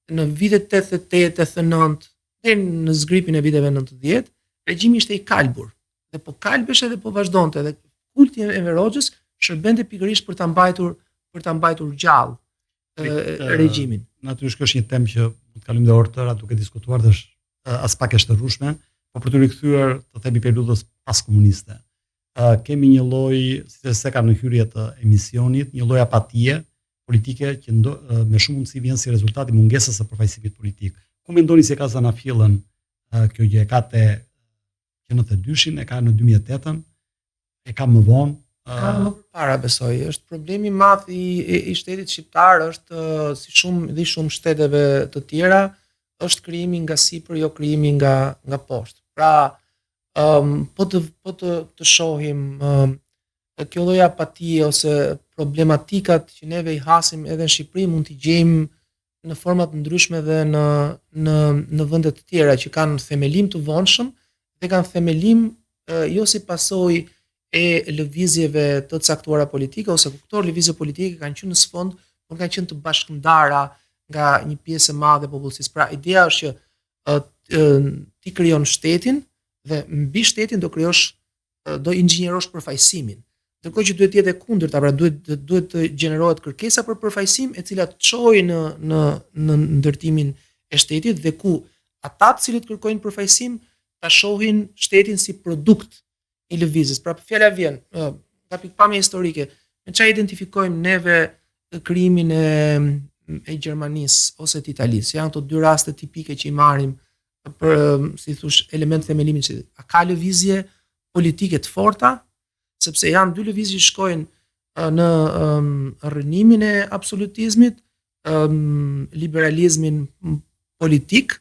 Në vitet 88, 89, deri në zgripin e viteve 90, regjimi ishte i kalbur dhe po kalbeshe dhe po vazhdonte dhe kulti i Enver Hoxhës shërbente pikërisht për ta mbajtur për ta mbajtur gjallë regjimin. Natyrisht kjo është një temë që mund të kalojmë dhe orë të tëra duke diskutuar dhe është aspak e shterueshme, po për t'u rikthyer të themi periudhës pas komuniste. Uh, kemi një lloj, si se ka në hyrje të emisionit, një lloj apatie politike që ndo, uh, me shumë mundësi vjen si rezultat i mungesës së përfaqësimit politik. Ku mendoni se ka zanafillën uh, kjo gjë e ka te që në 92-shin, e ka në 2008-ën, e ka më vonë. Ka më përpara besoj, është problemi i madh i, i, i shtetit shqiptar është si shumë dhe shumë shteteve të tjera, është krijimi nga sipër, jo krijimi nga nga poshtë. Pra, um, po të po të të shohim um, kjo lloj apatie ose problematikat që neve i hasim edhe në Shqipëri mund t'i gjejmë në forma të ndryshme dhe në në në vende të tjera që kanë themelim të vonshëm dhe kanë themelim jo si pasojë e lëvizjeve të caktuara politike ose ku këto lëvizje politike kanë qenë në sfond, por kanë qenë të bashkëndara nga një pjesë e madhe e popullsisë. Pra ideja është që ti krijon shtetin dhe mbi shtetin do krijosh do inxhinierosh përfaqësimin. Ndërkohë që duhet të jetë e kundërta, pra duhet duhet të gjenerohet kërkesa për përfaqësim e cila të çojë në në në ndërtimin e shtetit dhe ku ata të cilët kërkojnë përfaqësim ta shohin shtetin si produkt i lëvizjes. Pra fjala vjen, nga pikëpamja historike, me çfarë identifikojmë neve krijimin e e Gjermanisë ose të Italisë. Janë këto dy raste tipike që i marrim për si thosh element themelimi që a ka lëvizje politike të forta, sepse janë dy lëvizje që shkojnë në um, rrënimin e absolutizmit, um, liberalizmin politik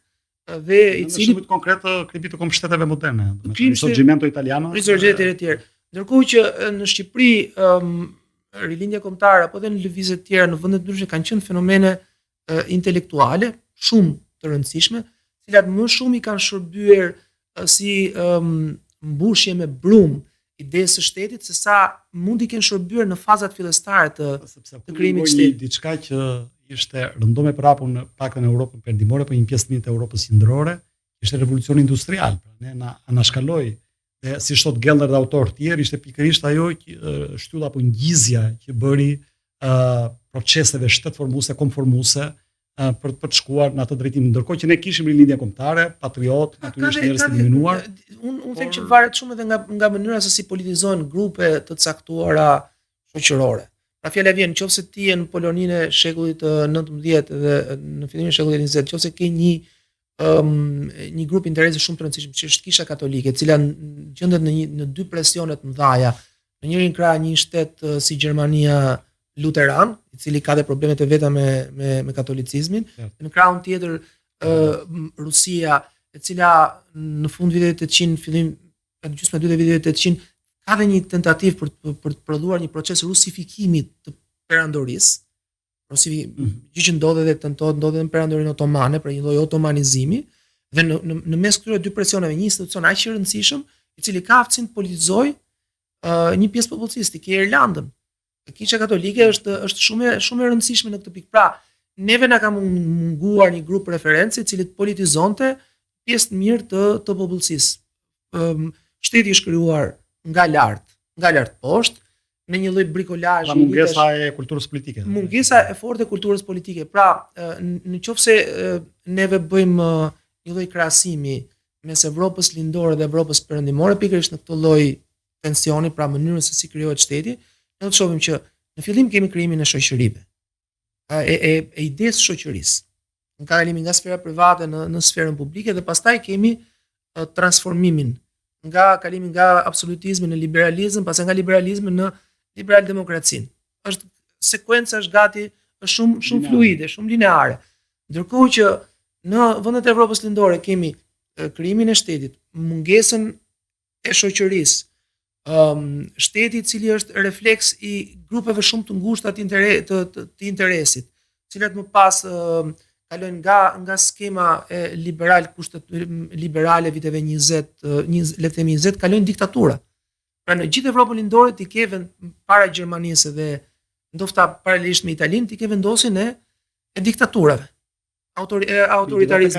dhe i cili shumë konkret të krijimit të kombshteteve moderne, do të thotë Risorgimento italiano, Risorgimento etj etj. Ndërkohë që në Shqipëri um, rilindja kombëtare apo edhe në lëvizje të tjera në vende të ndryshme kanë qenë fenomene uh, intelektuale shumë të rëndësishme, të cilat më shumë i kanë shërbyer si um, mbushje me brum idesë së shtetit se sa mund t'i kenë shërbyer në fazat fillestare të sepse të krijimit të shtetit. Diçka që ishte rëndom e përhapur në paktën në Europën Perëndimore, por një pjesë të mirë të Europës Qendrore, ishte revolucioni industrial. Pra ne na anashkaloi dhe si thot Gellner dhe autorë të tjerë, ishte pikërisht ajo që shtylla apo ngjizja që bëri uh, proceseve shtetformuese, kombformuese uh, për për të shkuar në atë drejtim. Ndërkohë që ne kishim rilindje kombëtare, patriot, natyrisht njerëz të eliminuar. Unë un them që varet shumë edhe nga nga mënyra se si politizohen grupe të caktuara shoqërore. Pra fjala vjen, nëse ti je në Poloninë e shekullit të 19 dhe në fillimin e shekullit 20, nëse ke një um, një grup interesi shumë të rëndësishëm, që është Kisha Katolike, e cila gjendet në një në dy presione të mëdha. Në njërin krah një shtet si Gjermania luteran, i cili ka dhe problemet e veta me me me katolicizmin, ja. në krahun tjetër uh, Rusia, e cila në fund viteve 800, fillim në gjysmën e dytë të viteve 800 ka dhe një tentativë për për të prodhuar një proces rusifikimi të perandorisë, Rusifi, mm -hmm. gjë që ndodh edhe tentohet ndodh edhe në perandorinë otomane, pra një lloj otomanizimi, dhe në në, në mes këtyre dy presioneve, një institucion aq i rëndësishëm, i cili ka aftësinë të politizojë uh, një pjesë popullsisë, ti ke Irlandën. Kisha katolike është është shumë shumë e rëndësishme në këtë pikë. Pra, neve na ka munguar një grup reference i cili të politizonte pjesë të mirë të të popullsisë. Ëm um, shteti është krijuar nga lart, nga lart poshtë, në një lloj brikolazhi. Pra mungesa e kulturës politike. Mungesa e fortë e kulturës politike. Pra, në qoftë se neve bëjmë një lloj krahasimi mes Evropës lindore dhe Evropës perëndimore, pikërisht në këtë lloj tensioni, pra mënyrën se si krijohet shteti, ne do të shohim që në fillim kemi krijimin e shoqërive. E e e idesë shoqërisë. Në kalimin nga sfera private në në sferën publike dhe pastaj kemi transformimin nga kalimi nga absolutizmi në liberalizëm, pastaj nga liberalizmi në liberal demokracinë. Është sekuenca është gati është shumë shumë fluide, shumë lineare. Ndërkohë që në vendet e Evropës Lindore kemi krijimin e shtetit, mungesën e shoqërisë, um, shteti i cili është refleks i grupeve shumë të ngushta të, inter, të, të, të interesit, të cilat më pas um, kalojnë nga nga skema e liberal kushtet liberale viteve 20, një, le të themi 20 kalojnë diktatura. Pra në gjithë Evropën Lindore ti ke vend, para Gjermanisë dhe ndofta paralelisht me Italinë ti ke vendosjen e e diktaturave. Autori, autoritarizmi.